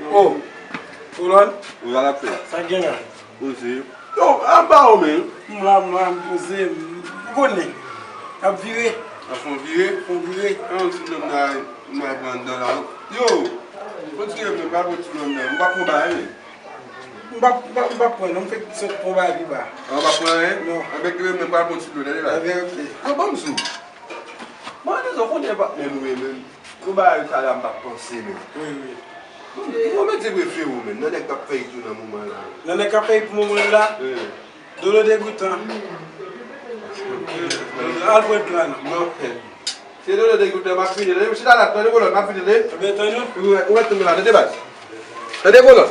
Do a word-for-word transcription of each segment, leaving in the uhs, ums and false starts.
Oh, Kolòn? Wi, sa l ap fè? Sa k gen la? Poze. Yo, anba ou menm? M la, m la, m poze, m konnen. Ap vire. Ap fè yon vire? Fè yon vire. An, ti nonm nan, nan pran anndan la. Yo, kontinye, men pa pran ti nonm nan. M pa pran bagay, men. M pa, m pa, m pa pran, non, m fèk sot pran bagay pi ba. An, pa pran anyen? Non. Anben, kenbe men, m pral pran ti dlo, tande bagay. Anben, ok. Yo, ban m sou. Mwen, nou konnen patnè nou ye, men. Kou bagay sa la m pa panse, men. Wi, wi. Bon, men, yo mete prefere w, men. Nan nèg k ap fè it yo nan moman la. Nan nèg k ap fè it pou moman la? Wi. Dolo degoutan. Al pran plan. Non. Se dolo degoutan, m ap fini. Tande, chita la, tande, Kolòn, m ap fini, tande. Ebyen, tann nou. Ou wè, ou wè, tann la, tande, baz. Tande, Kolòn.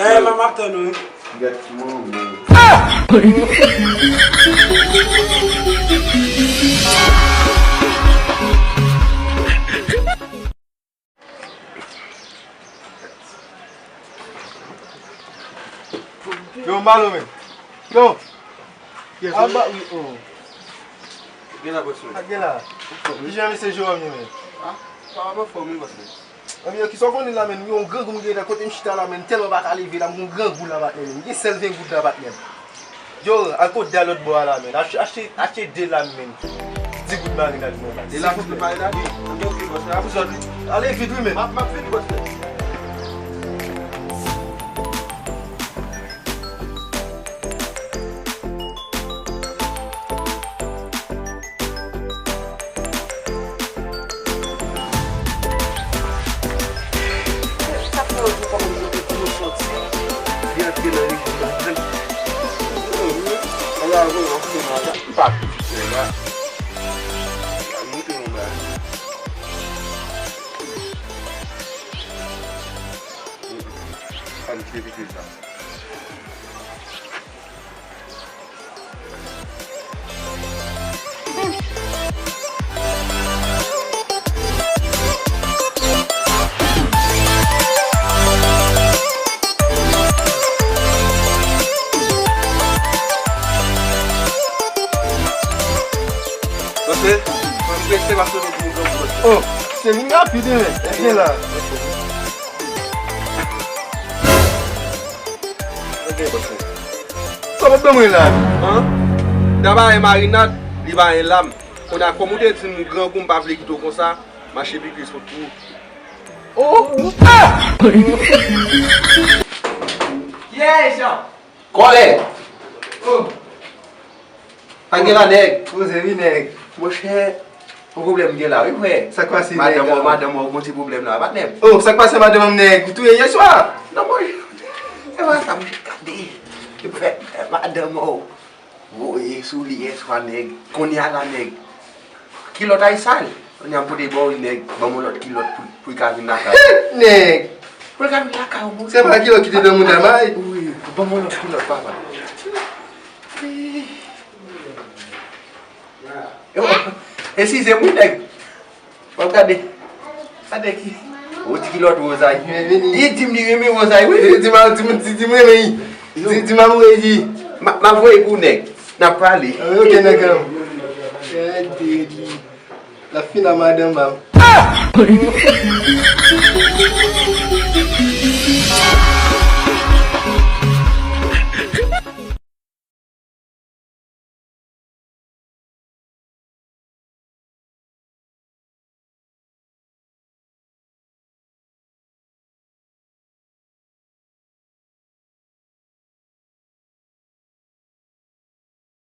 Eh, m ap tann ou, wi. Gèt manman. Yo, m ba nou, men. Yo. Yes, aba, wi, oh. Gen la, bòs mwen. Ak gen la. Kijan mesye Jerome ye, men? Ah, pa, pa fò, men, bòs mwen. Anmye, kisa w konnen la, men? Yon grangou m gen la, kote m chita la, men, tèlman m pa ka leve la, m gon grangou la, patnè, men. M gen sèl ven goud la, patnè. Yo, al kote de a lòt bò a la, men. Achte, achte, achte de lam, men. Di goud marinad, men. De lam, silvouplè. Marinad? Wi. Anben, ok, bòs, la pou zòt, wi. Ale vit, wi, men. M ap, m ap vini, bòs, men. Sa fè yon jou kòmanse pou nou soti. Li antre nan rejim nan. Ala, ala, ala, ala. M pa fè la. Montre yon bagay. Ann evite sa. Pase, mwen prese paske nou pou mwen. Oh, se vin rapid, men. Ebyen la. Ok, pase. Sa pwoblèm mwen la? An? Nan pa gen marinad, li pa gen lam. Kounye a, kòm ou te di m grangou, m pa vle kite w konsa, mache pi gri sot pou ou. Oh! Ah! Kiyès sa? Kòlè! Oh! Sa gen la, nèg? Poze wi, nèg. Monchè, yon pwoblèm gen la, wi, frè. Sa k pase, nèg? Madanm ou, madanm ou gon ti pwoblèm la, patnè m. Oh, sa k pase, madanm ou, nèg? Ou touye yè swa? Non, monchè. E pa sa, monchè, gade. Epi, madanm ou voye sou li yè swa, nèg. Kounye a la, nèg. Kilòt a y sal. Kounye a m pote ba w, nèg. Ban m yon lòt kilòt pou, pou l ka vin lakay ou. Nèg! Pou l ka vin lakay ou, monchè. Se pa kilòt ki te nan mouda may? Wi, ban m yon lòt kilòt, papa. Yo, eskize m wi, nèg. W ap gade. Gade ki. O, ti kilòt woz a y. Li di m li renmen woz a y, wi. Di m, di m, di, di m renmen li. Di, di m amoure li. M a, m a voye pou nèg. N ap pale. Ah, ok, nèg la. Gade li. L ap fin a madanm pa m.